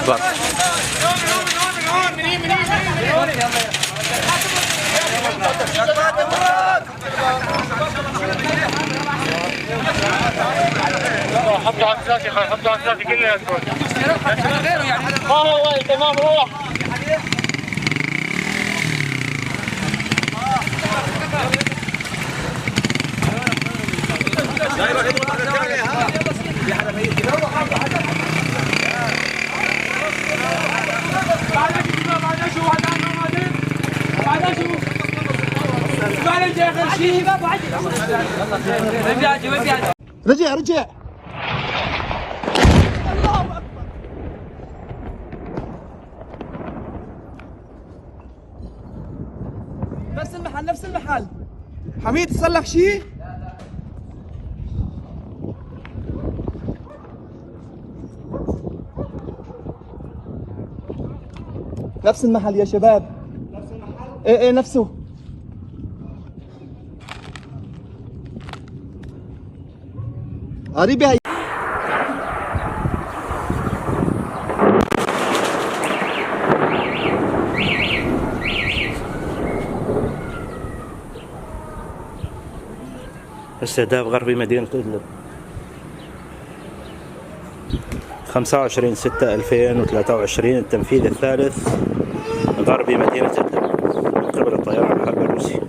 أكبر. حطوا على الشاشة، حطوا على الشاشة كلياتكم. ما هو تمام، روح. رجع رجع. الله اكبر. نفس المحل، نفس المحل. حميد، صار لك شيء؟ نفس المحل يا شباب. نفس المحل؟ ايه ايه نفسه. قريبة هي. استهداف غربي مدينة إدلب 25/6/2023، التنفيذ الثالث غربي مدينة إدلب من قبل الطيران الحربي الروسي.